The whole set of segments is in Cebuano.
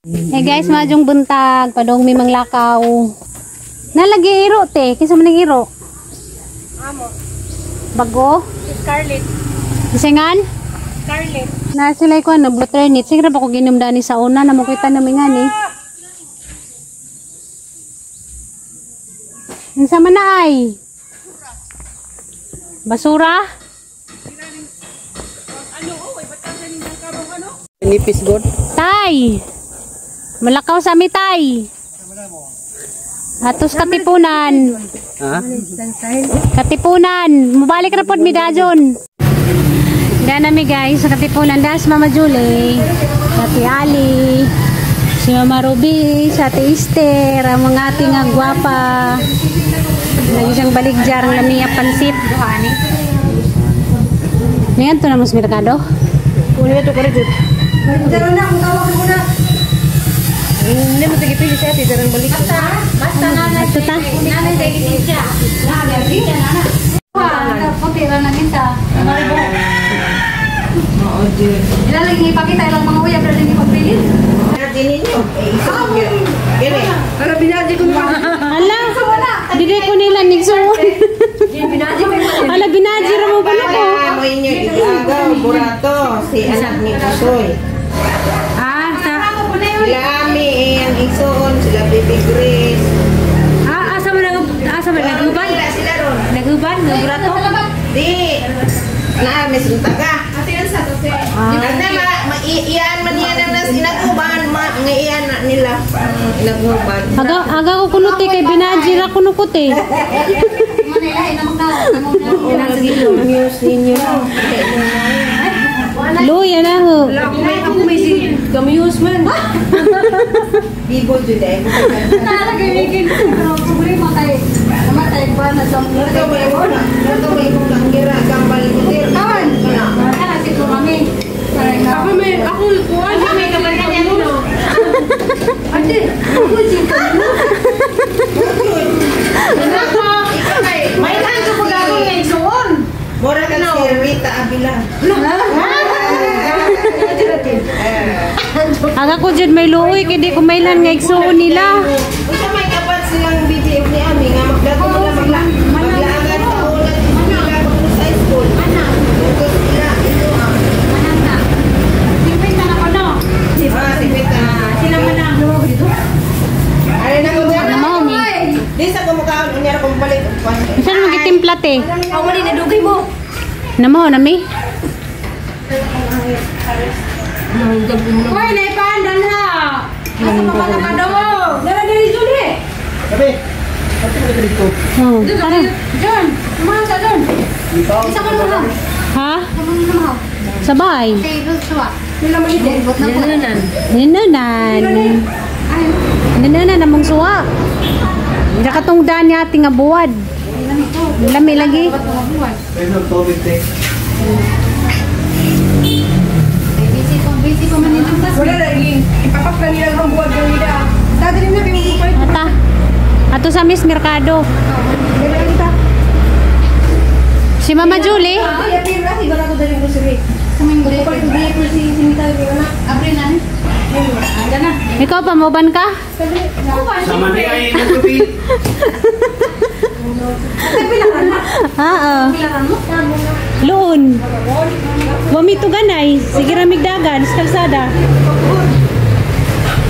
Hey guys, madyong buntag, padong mi manglakaw. Nalagi iro te, kinsa man ang iro? Amo. Bago? Scarlett. Isingan? Scarlett. Na sila ko ano, bluternit. Siguro ba ko ginumdani sa una na mo kita nami nga ni. Unsa man na ay? Basura? Nipis god. Tay! Malakaw sa mi, tay. Atos Katipunan. Ha? Katipunan. Mubalik na pod mi dajon. Dana mi guys sa Katipunan. Das Mama Julie, Ate Ali, si Mama Ruby, si Ate Esther, ang mga ating nga gwapa. Lagi siyang baligjar ang lamiya pansit. Ngayon to na mas merkado. Kunin ito ka rin. Hindi mo sige pili sa ate, darang balik. Basta nanay. Ito ta. Nanay sa siya. Nanay siya. Kunti ra na kita. Oo, Jun. Ilalagay ipakita ilang mga uyab ra din ipagpilit. Para binaji ko na. Ala, dili ko nila nigsuon. Ala, binaji ra mo pala ko. Mo inyo igaw, burato, si anak ni Usoy. Ah, sa Sila Ami, eh, ang isuon, sila Baby Grace. Ah, asa man ang asa man naguban? Sila sila ron. Naguban, nagurato. Di, na, may taga. Nagna, ma, iyaan man yan ang nas inaguban, ma, nga iyaan na nila, ang inaguban. Aga aga ko kuno te kay binaji ra kuno ko te. News ninyo. Luya na ho. Ako may si Gamius man. Bibo jud eh. Nalagay may problema kay namatay ba na sa Nato may mo, nato may mo kang gira kambal kutir. Kawan. Kana si mami. Ako may ako kuan may kabarkan yan no. Ate, ako si May hanto ko gagawin nga igsuon. Mura ka si Rita Avila. Aga ko jud may luoy kay di ko mailan nga igsuon nila. Unsa may kapat silang BBM ni Ami nga magdato nila maglaagan taonan nila kung sa school. Tungkol sila ito ang Simpita na ko no. ah sipita. Sila man na dito. Ay na ko Ano mo ni? Di sa kumukaon unya ra kung balik. Saan mo gitimpla te? Ako man nadugay mo. Namo na mi. Hoy, naipandan ha. Asa pa ka pa daw? Dara diri Jun eh. Sabi. Pati mo dito. Oh, tara. Jun, kumain ka Jun. Isa ka naman. Ha? Sa bahay. Ninunan. Ninunan namang suwa. Nakatungdan niya ating nga buwad. Lami lagi. Ayun ang tubig te. Busy pa man nitong tas. Wala lagi. Ipapak na nila ang buwag ng nila. Dadalhin na kayo pa. Ata. Ato sa Miss Mercado. Si Mama Julie. Ay, apir na. Iba na ko dalhin ko si Rick. Palit ko si Mita. Abre na ni. Anda na. Ikaw pa moban ka? Sama ni ay nagtubi. Oo. Loon. Wamito ganay. Sige ramig dagan sa kalsada.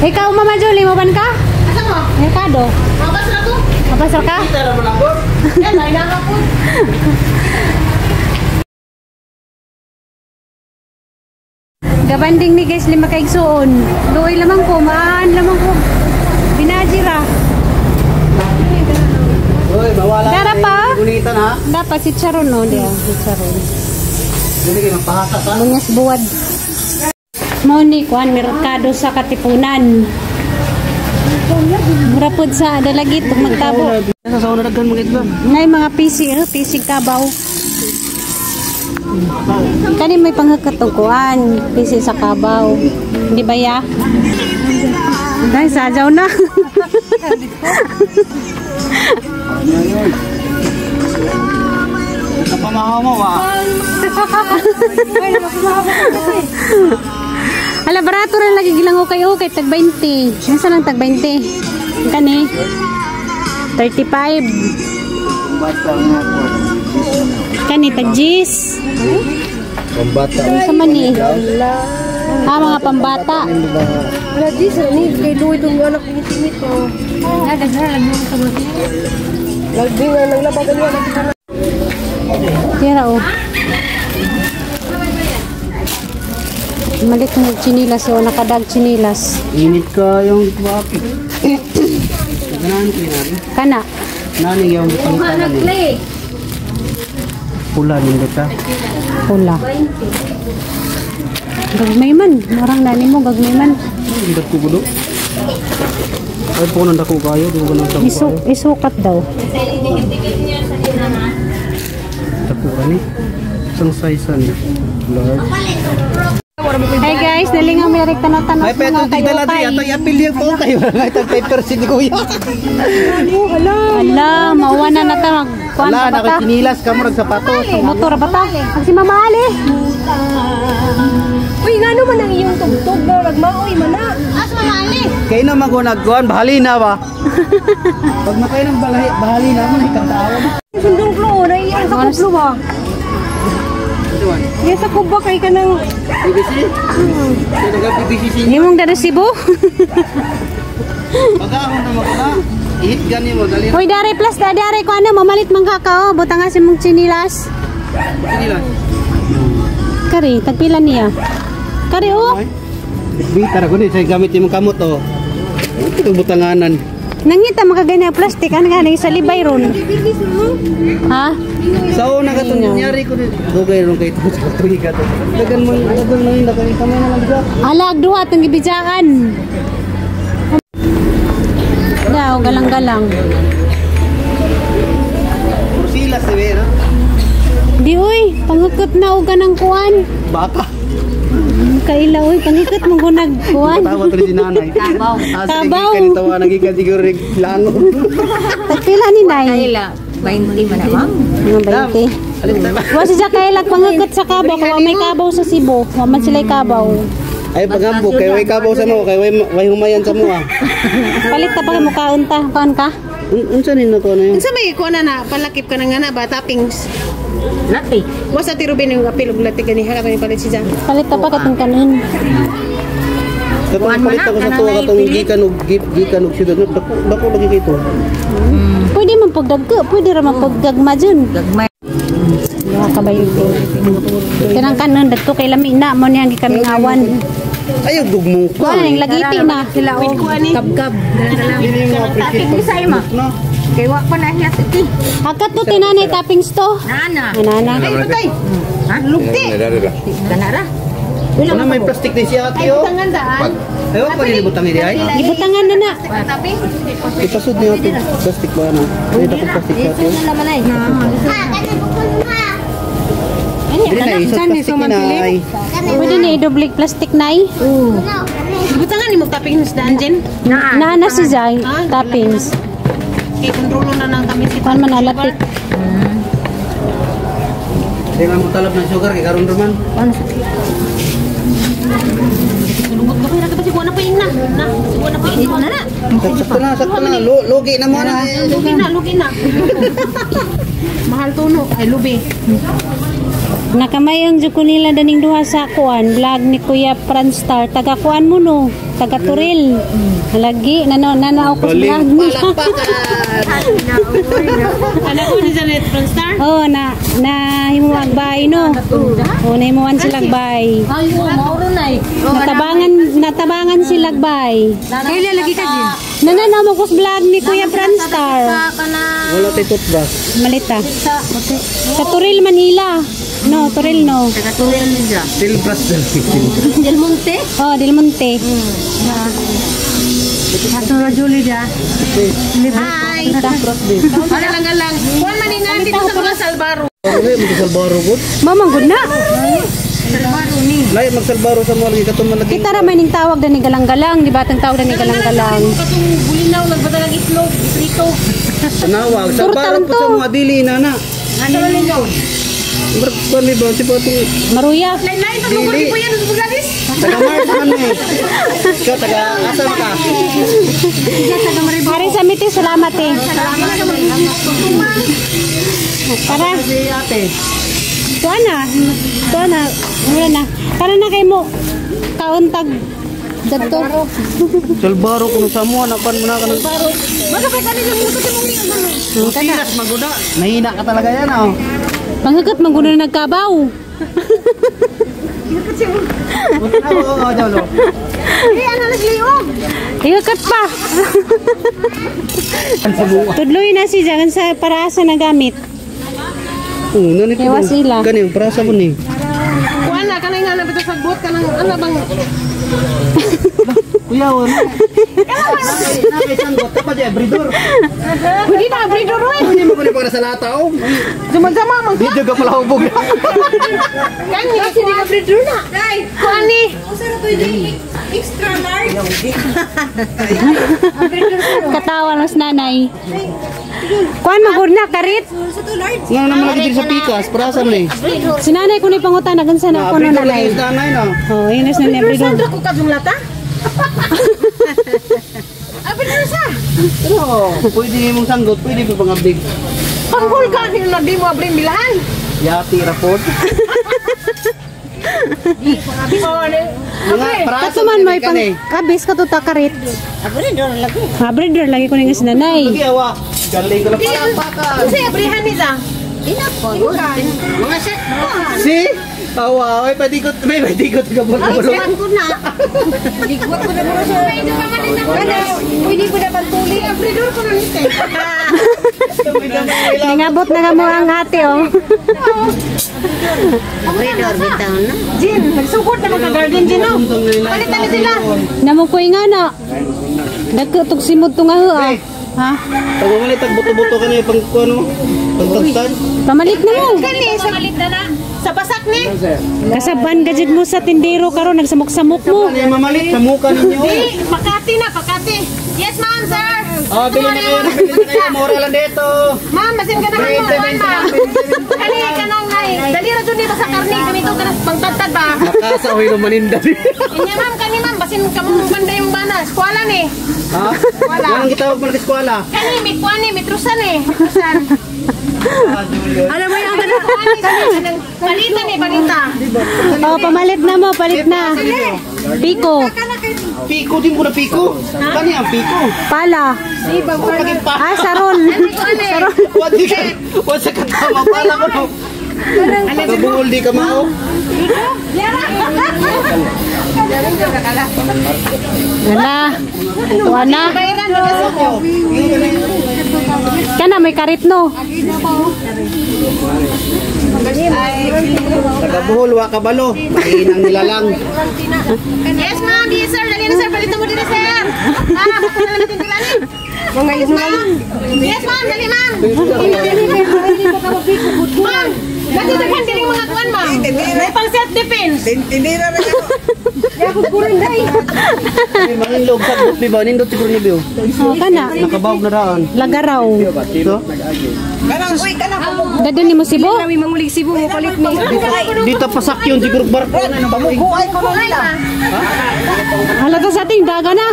Ikaw Mama Julie, moban ka? Asa mo? Mercado. Mabas na ko. Mapasal ka? Tara mo lang boss. Yan, ay lang ako. Gabanding ni guys lima ka igsuon. Luoy lamang ko, maan lamang ko. Binajira. Uy, bawala. Dara pa. Gunitan ha. Dapat si Charon no, diya, si Charon. Dili kay magpahasa sa. Mungas buwad. Mo ni kuan merkado sa Katipunan. Mura pod sa dalagit ug magtabo. Sa sa una daghan mga ba. Nay mga PC, eh, PC kabaw. Kani may panghakatong kuan, PC sa kabaw. Hindi ba ya? Dahil sajaw na. Ano yun? Napamahaw mo ah. Ala, barato rin lagi gilang ukay-ukay. Tag 20. Nasa lang tag 20? Kani? 35. Kani, tag G's. Pambata. Sa mani? Ah, mga pambata. Wala di sa ni kay Louie itong anak ni Timito. Lagbi nga nang labagan niya. Tira oh. Malik mo chinilas oh, nakadag chinilas. Init ka yung bakit. Ganahan ko yun. Kana. Nani yung pangitanan ni. Pula nindot ta. Pula. Gagmay man. Murang nani mo, gagmay man. Nindot ko gulo. Ay po nang dako kayo, di ko nang dako kayo. Isukat daw. Dako ka ni. Isang size ni. Large. Hey guys, nalingaw mi rek tanaw-tanaw Ay, sa peto mga tigdala di kayukay. atoy apil yung po kayo. Ay, tag 5% ni kuya. Ala, mauwa na na ta mag kuan Wala pa na ba ta? kay chinilas kamo nag sapatos. Motor ba ta? Ang si Mama Ali. Uy, ngano man ang iyong tugtog na nagmaoy man na. Kay na magunagkuan, bahali na ba? Pag makay ng balahi, bahali na mo na ikatawa. Sundong klo na iyang sa kublo ba. Iya sa kuba kay ka ng BBC? Sino ka BBC si? Himong dara Cebu. Pag ako na makuna, ihit gani mo dali. Hoy, dare plus da dare ko ano, mamalit man ka ka oh, butang nga si mong chinilas. Chinilas. Kari, tagpila niya. Kari oh. Bi tara guni sa gamit imong kamot oh. Ito butanganan. Nangita makagani ang plastic ano nga sa libay ron. Ha? Sa una ka to nangyari ko ni dugay ron kay to sa tuig ka to. Dagan mo dagan mo yung dagan kamay na lang diga. Ala ag duha atong gibijakan. Daw galang-galang. Kursilas di ba? Di uy, pangikot na og ganang kuan. Baka. Kaila uy, pangikot mo gunag kuan. Tawa to si nanay. Tabaw. Tabaw. Asa kanito wa nagikan siguro rig lango. Tagpila ni Nay? Kaila, 20 man na ma'am. Mga 20. Alit na ba? Wa si Jakaila pangikot sa kabaw kay wa may kabaw sa Cebu. Wa man sila'y kabaw. Ay pagambo kay way kabaw sa mo kay way humayan sa mo ah. Palit ta pa kay mukaon ta, kuan ka. Unsa ni na to na yun? Unsa may kuan na na palakip ka na nga na ba toppings. Latte. Wasa ti Ruben yung apil og latte ganiha ka ni palit siya. Palit ta pa katong kanon. Katong palit ako sa tuwa katong gikan og gikan og syudad no dako dako lagi kito. Pwede man pagdagko, pwede ra man pagdagma dyan. Gagmay. Duha ka ba yun? Kanang kanon dagko kay lami na mo niyang gikaming awan. Ay dugmo ka. Kuan ning lagiti na. Sila og kabkab. Dili mo appreciate pag no. Kay wa pa na hiya iti. Hakat to tinanay toppings to. Nana. Anana. Ha? Lugti. Kanara. Ano may plastic din siya ate oh. Ay wa pa rin butang ini ay. Gibutangan na na. Ipasud niyo ate plastic ba ano? Ay dako plastic ba ate. Dili na isod plastic na ay. Pwede na idublik plastic nay. Gibutangan ni mo toppings daan Jen. Naana si Jai toppings. Kay kontrolo na nang kami si Kuan man na latik. Di man mo talab ng sugar kay karon raman. Lubot ko kay si kuan na pa ina. Na, si kuan na pa ina na. Sakto na, sakto na. Lugi na mo na. Lugi na, lugi na. Mahal tuno ay lubi. Nakamayong jud ko nila daning duha sa kuan vlog ni Kuya Franstar taga kuan mo no, taga Turil. Lagi nano nanao ko sa vlog niya. Anak ko ni Janet Franstar. Oh, na na himuag bay no. Oh, nahimuan sila bay. Ay, oh, mauro na eh. Natabangan natabangan sila bay. Kaila lagi ka din. Nananaw mo ko sa vlog ni Kuya Franstar. Wala tay toothbrush. Malita. Sa Turil, Manila. No, Turil no. Steel brush dal. Del Monte. Oh, Del Monte. Ato Julie da. Hi. Ano lang lang. Kuan man ni nga dito sa mga Salvaro. Okay, magsalbaro ko. Mamang good na. Lay magsalbaro sa mo lagi katong man lagi. Kita ra man ning tawag dani galang-galang, di ba? Tang tawag dani galang-galang. Katong bulinaw nagbatalang itlog, iprito. Tanawag, salbaro Turta po sa to. mga dili na na. Ano man ninyo? Kuan mi ba si pa itong Maruya. Lain-lain pag lungkot Dili. ko yan sa Buglalis. Taga Mars man eh. Ikaw taga asa ka? Hari sa miti, salamat eh. Tara. Si ate. Tuwa na. Tuwa na. Wala na. Tara na kayo mo. Kauntag. Dadto. Salbaro kuno sa mo anak pan mo na kanang. Basta pa kani yung lungkot mong ni. Tinas maguna. Mahina ka talaga yan oh. Panghagat man na nagkabaw. Oo, oo, daw lo. Eh ano na sila. Ihakat pa. Tudloy na si Jagan sa para sa nagamit. Oo, nani ko. Iwas sila. Kani para sa mo ni. Kuan na kanay nga na bitaw sa bot kanang ano bang Kuya, wala. Nakaisan ko pa di abridor. Pwede na abridor oy. Hindi mo kuno para sa lata oh. Zuma-zama man Video ka pala hubog. Kani kasi di abridor na. Day! Kuan ni. Usa na to yung extra large. Katawa lang sa nanay. Kuan magud na karit. Sa to large. Nga naman lagi diri sa pikas, para sa mo ni. Si nanay ko ni pangutan nagan sa na ko no Abridor nanay. lagi sa nanay no. Oh, yun na ni abridor. Sandra ko kadung lata. Abridor sa. Pero pwede mong sanggot, pwede pa pang abig. Panghul ka ni na di mo abrin bilahan. Yati raport. Mga para Kato man may pang kabis kato ta karit. Abridor lagi. Abridor lagi ko ni si nanay. Lagi awa. Galing ko na palakpakan. Kasi abrihan ni sa. Si? Awa, ay padikot, may padikot ka ba? Pwede ko na pantuli. Abridor ko na ni te. Ningabot na nga mo ang ate oh. Jin, nagsugod na mga garden Jin no. Palitan ni sila. Namukoy nga na. Nagkutog simod to nga ho ah. Ha? Pag umalit, tag buto-buto ka na yung pang ano, pangtagtan. Pamalit na mo. Kani sa na na. Sa basak ni. Kasaban gajid mo sa tindero karon nagsamok-samok mo. Ano yung mamalit sa mukha ninyo? Di, Makati na, Makati. Yes, ma'am, sir. Ah, bili na kayo, bili na kayo, mura lang dito. Ma'am, basin ka na mo, ma'am. Ma'am. Kani ka nang nay. Dali ra jud dito sa karne, ganito ka na pangtagtag ba. Nakasahoy naman ninda. Inya ma'am, kani ma'am, basin ka mo banday yung bana. Eskwela ni. Ha? Wala. Walang gitawag mo eskwela. Kani mi kuan ni, mitrusan ni, mitrusan. Alam mo yung Kani palita ni, palita. Oh, pamalit na mo, palit na. Piko, Piko din ko na piko. Kani ang piko. pala. Ah, sarol. Sarol. Wadi ka, wadi sa katama pala ko no. Kabuol di ka mao. Wala. Wala. Bayaran mo kasi ko. Kana may karit no. Taga Bohol wa kabalo. Mahinang nilalang. Yes, ma'am. Yes, sir. Dali na, sir. Palita mo din na, sir. Ah, basta na lang tindilan ni. Yes, ma'am. Yes, ma'am. Dali, ma'am. Ma'am, natutughan din yung mga kuan, ma'am. May pang self-defense. Tindira na ako. Ay, Manginlog sa di ba? Nindot siguro ni Bio. Oh, kana. Nakabawag na daan. Lagaraw. So, Kanang, uy, kanang Dadon ni mo sibo. dito pasak yun siguro barko na nang Pamuguay ko na nila. Halata sa ating daga na.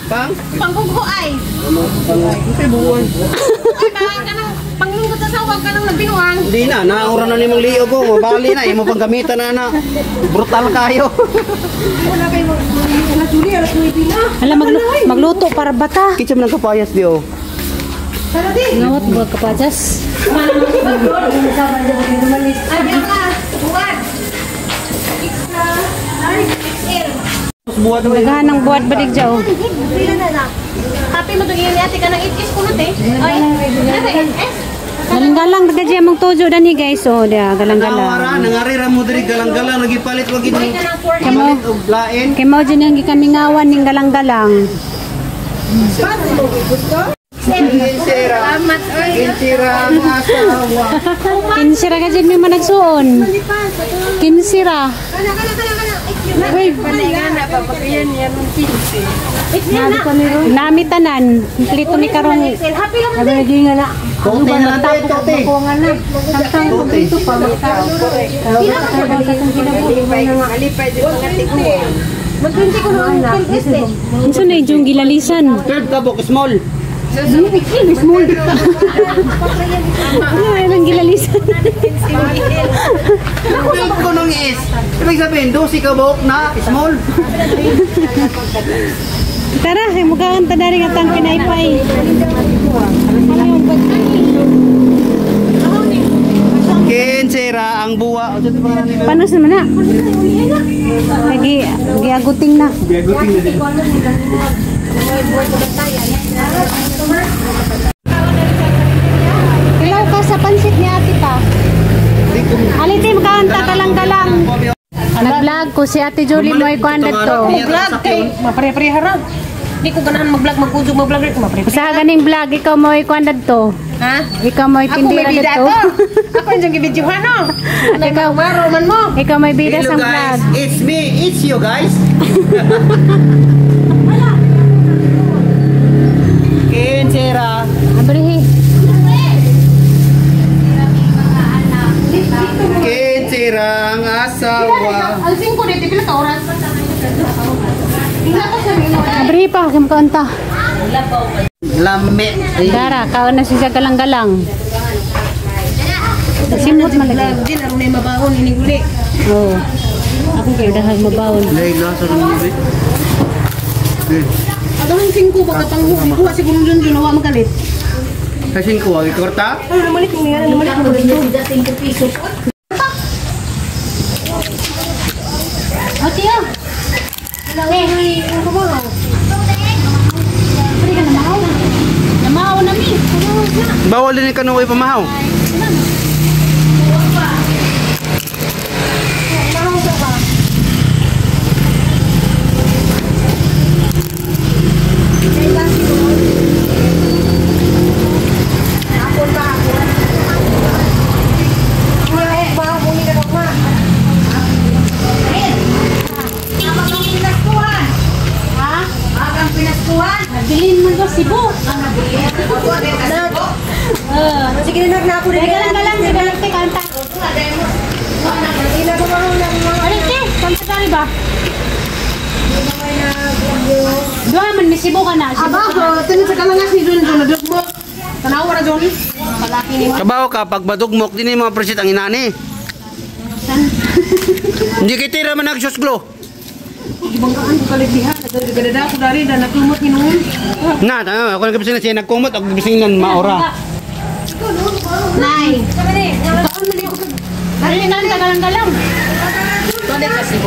Pang? Panggughuay. Ay, buwan. Ay, ba, kanang panglungkot sa sawag, kanang nagbinuang. Hindi na, naura na nimong liog ko. Mabali na, imo pang gamitan na na. Brutal kayo. Hala magluto para bata. Kitsa man ang kapayas di oh. Ngawat buwag kapajas. Ay, ka. Buwan. Extra large XL. Buwan naman. Daghan ng buwad balig jaw. Happy mo itong iyon ate ka ng 8S kunot eh. Ay, nasa 8S. Galang-galang daga mong tujo dani guys. Oh, dia galang-galang. Nawara, nangari ra mo diri galang-galang nagipalit wag gid. Kamo Og lain. kay mao dyan ang gikamingawan ning galang-galang. Kinsira. Kinsira ang asawa. Kinsira ka dyan may managsuon. Kinsira. Uy, nami tanan. Kumplito ni karong. Happy lang. Na. Tote na natin, tote. Samtang dito pa magtao. Unsa na yung gilalisan? 12 ka buk, small. Small. Ano ang gilalisan? 12 ko nung is. Ibig sabihin, 12 ka buhok na small. Tara, mukha kang tanari nga tang pinaypay. Kinsera ang buwa. Panos naman na. Lagi, giaguting na. Giaguting na din. Ilaw ka sa pansit ni ate pa. Aliti, makakanta ka lang galang. Nag-vlog ko si Ate Julie mo ay kuhan dito. Vlog kay mapare-pareha. Di ko ganahan mag-vlog, magkudog mag-vlog ko mapare. Sa ganing vlog, ikaw mo ay kuhan dito. Ha? Ikaw mo ay Ako may tindira bida dito. to. Ako yung gibidyohan no. Ikaw, Maro man mo. ikaw may bida Hello sa guys, vlog. it's me, it's you guys. Kinsera. Abrihi. Kinsera ang asawa. Ang 5 dito pila ka oras. Abrihi pa, kim kaunta. Lame. Dara, kaon na siya galang-galang. Simot man lagi. Din aron na mabaon ining uli. Oo. Ako kayo dahil mabaon. Lay lasa ng mga Adong 5 baka pang kuha siguro dun dun wa magalit. Kasi ko, ikorta? Ano naman ito nga naman ito dito. O, tiyo. Pwede ka namaw. Namaw na mi. Bawal din ka nung pamahaw. Nabilin mo to Cebu. Sige na na ako Teka lang galang, teka lang, teka kanta. Ano te? Kanta tali ba? Duha man ni Cebu ka na. Cebu ka na. Aba, tinun sa kalangas ni Jun Jun nadugmo. Tanaw ra Jun. Malaki ni. Kabaw ka, pag badugmok, din yung mga presit ang inani. Hindi kitira man nagsusglo. Gibanggaan ko kalit diha. Nagdadada ko dari na nakumot hinuon. Na, tama, ako nagkabising na siya nagkumot, ako nagkabising na maora. Nay. Dali na galang galang.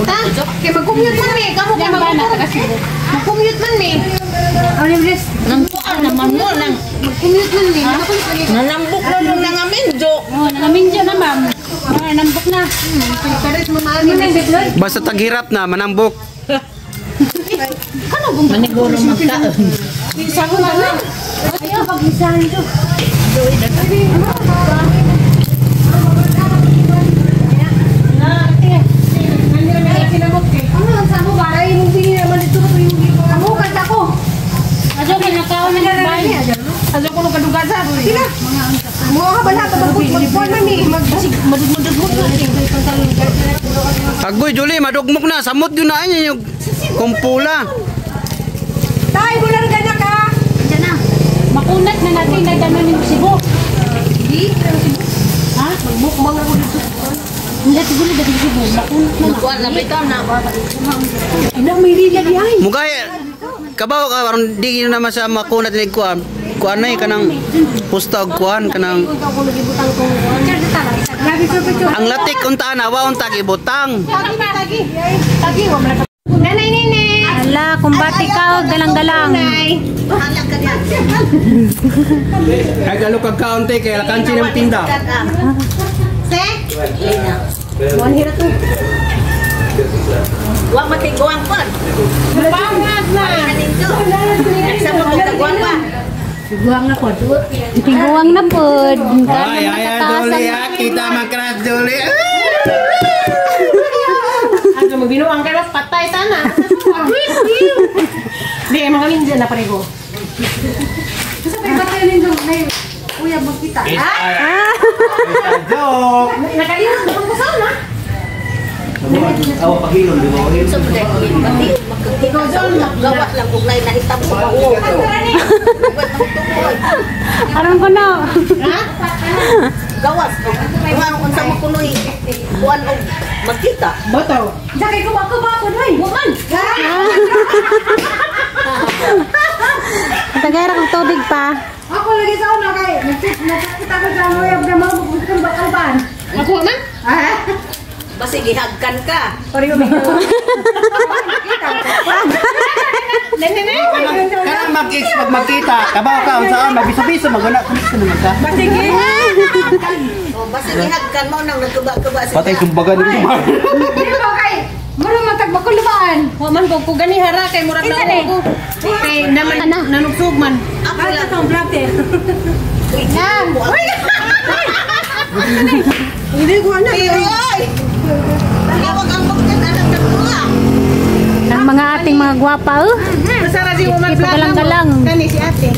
Ta, kay mag-commute man mi, kamo kay mag-commute man mi. Ano yung Nang naman mo nang Mag-commute man mi. nanambok na nung nangaminjo. Oh, nangaminjo na ma'am. Ah, nambok na. Karit mo maani. Basta taghirap na, manambok. Maniguro magkaon. Isa ko na lang. Ay, pag-isahan ko. Ajo kay nakaon na ng bahay. Ajo ko nung kadugasa. Sila. Mo ka ba lahat magpuan man mi. Mag-madugmod na. Agoy, Julie, madugmok na, samot yun na yun yung kumpula. Tay, bulan gana ka. Diyan na. Makunat na natin na gano'n yung Cebu. Di, Ha? magbukbang ako dito. Hindi siguro dati Cebu. Makunat na lang. Kuan na bitaw na. Ina may lila di ay. Mugay, kabaw ka, parang di yun naman sa makunat ni kuan. Kuan na eh, kanang pusta og kuan, kanang ang latik unta na, wa unta gibutang. Tagi, tagi. Wa man Nanay nene. Ala, kumbati ka og galang-galang. Ay, galo kag kaunti kay lakansi ng tinda. Se? Wa matiguang kon. Pangag na. Sa pagkaguang pa. Tiguang na pod. Ay, ay, ay, Julie, ah, kita mag-crush, Julie. Ano magbinuang ka na patay sana. Di mga minjan na parego. Kuya magkita. It's a joke. Nakaiwas na pang na. Awa pagilom di ba? Ikaw doon, gawa lang kung nai nahitabo sa bawo. Aron ko na. Gawas. Kung unsa mo kunoy kuan og magkita. Bato. Jakay ko bako bako noy. Waman. Tagara kong tubig pa. Ako lagi sa una kay nagkita ko sa uyab na mga bakalban. Ako man? Ah. Basi gihagkan ka. Pareho may. Kanang mag-ex pag magkita, kabaw ka unsaon magbiso-biso maguna kumis ka naman ka. Basige. O basi gihagkan mo nang nagkuba-kuba sila. Patay kumbaga ni Kumar. Di ba kay mura man tag bakulbaan. Wa man ko gani hara kay murag na ko. Kay naman nanugsog man. Ako lang. Ang vlog te. Uy, uy. Hindi ko na. Ay! Tawag ang bakit anak ng mga. Ang mga ating mga gwapa oh. Masara si woman vlog. Galang-galang. Kani si ate.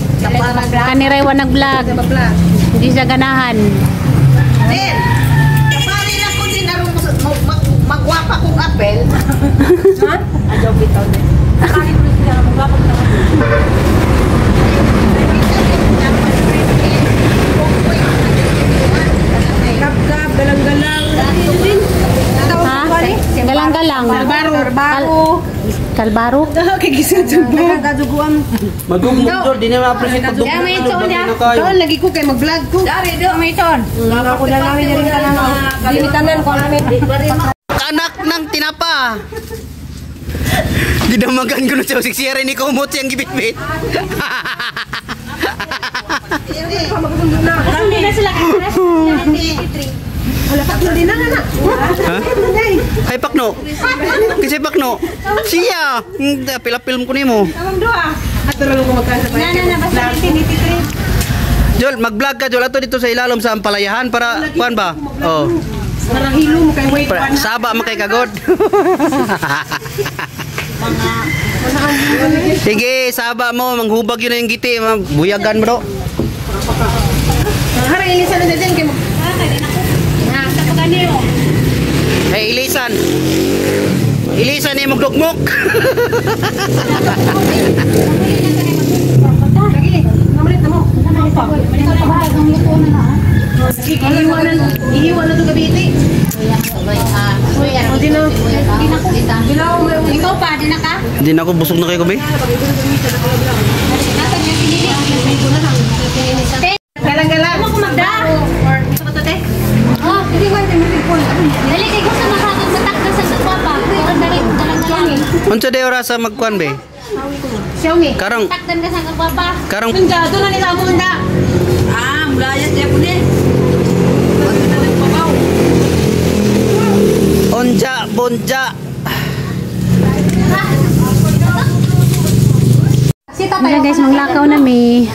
Kaniray wa nag-vlog. Hindi siya ganahan. Din. Kapari lang ko din aron magwapa kong apel. Ha? Ajaw bitaw din. Bakit mo sila magwapa ka? Kap-kap, galang-galang. Ha? Galang-galang. Kalbaro. Kalbaro? Kay gisod sa Nagkagaduguan. Magugmog dol, di na ma-appreciate pag Kaya may ito niya. Doon lagi ko kay mag-vlog ko. Dari do may ton. Ako na lang din tanan. Limitanan ko namin. Anak ng tinapa. Gidamagan ko na siya siksiyere ni Kumot siyang gibitbit. Hindi na sila. Wala pa din na na. Ha? Hay pakno. Kasi pakno. Siya. Pila-film ko nimo. Amang doa. Ato ra ko magkasa pa. Na na na basta 1983. Jol, mag-vlog ka Jol ato dito sa ilalom sa ampalayahan para kuan ba? Oh. Parang hilo mo kay wait Para, saba man kay kagod. Sige, saba mo, manghubag yun na yung giti, buyagan bro. Hara ilisan na dyan kay mag Hey, ilisan. Ilisan ni magdugmok. Lagi, namalit na mo. Ihiwa na to gabiti. Di na. Ikaw pa, di na ka? Hindi na ako, busog na kayo gabi. Galang-galang. Ano ko magda? Gusto ko to, te? Oh, Hindi ko ito may phone. dali kay gusto makakag matakdan sa gwapa. Dali, galang-galang. Unsa day oras sa magkuan be? Xiaomi. Karong Takdan ka sa gwapa. karong Tunda, doon na nila munda. Ah, mulayas niya po din. onja bonja. Tara guys, manglakaw na mi.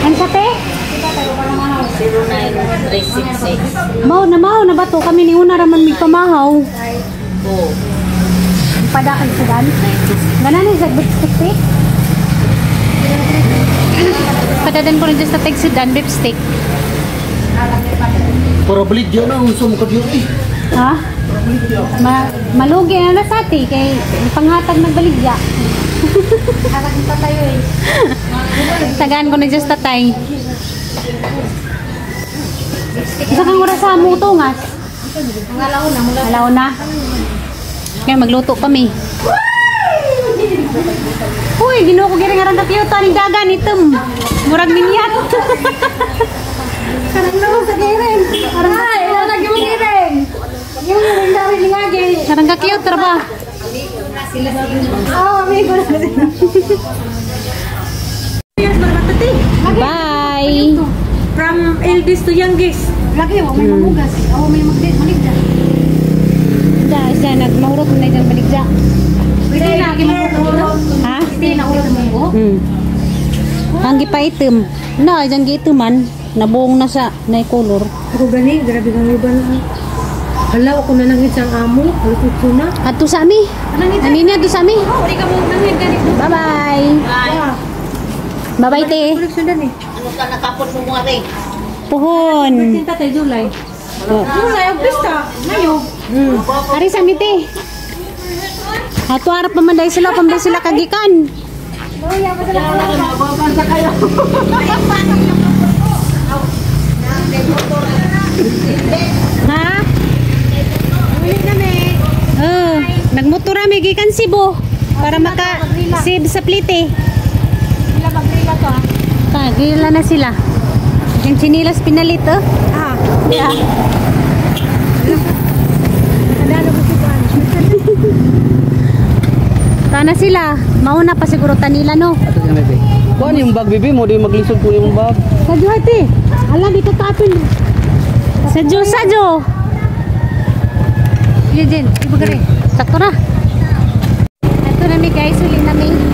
Ano sa te? 09366. Mao na ba to? Kami ni una raman mig pamahaw. Oh. Padakay sa dan. Ganan ni sa lipstick te. Padadan ko rin dyan sa tag sudan lipstick. Para balit diyan na unsa mo kadyo eh. Ha? Malugi na na sa ati kay panghatag nagbaligya. Hatag pa tayo eh. Tagaan ko na dyan sa tatay. Isa kang oras sa mutungas. Ang alauna mula. Alaw na. Kaya magluto kami. Uy, ginoo ko giring arang kakiyo ni dagan item. Murag minyat. Karang naman sa giring. Ay, wala gyud giring. Yung giring dari lingagi. Arang kakiyo tra ba? Oh, amigo na sila. Bye. From eldest to youngest. Lagi wa may mamugas. Oh, may magmaligya. Da, siya nagmahurot na dyan baligya. Pwede na lagi mo. Ha? Pwede na ulo mo. Ang gipaitim. Na, dyan giitiman. Nabuong na sa na color. Ako gani, grabe kang iba na. Hala, ako na nangit sang amo. Hala ko na. Ato sa ami. Anina, ato sa ami. Oh, di ka mo nangit gani. Bye-bye. Bye. Bye-bye, te. Ano ka nakapon mo mga rin? Puhon. Tatay July. July, ang pista. Ngayon. Ari sa miti. Ato arap pa man dahil sila, pamday sila kagikan. Ha? Oh, nagmotor mi gikan Cebu para maka save sa plite. Sila magrila to ah. Kagila na sila. Yung chinilas pinalit oh. Ah, yeah. Nadalo ko si Juan. Tana sila. Mauna pa siguro tanila no. Ato siya bebe. Kuan yung bag bebe mo di maglisod ko yung bag. Sa Duarte. Ala dito tapin. Sa Jo, sa Jo. Yun din, iba ka rin. Sakto na. Ito na mi guys, huli na mi.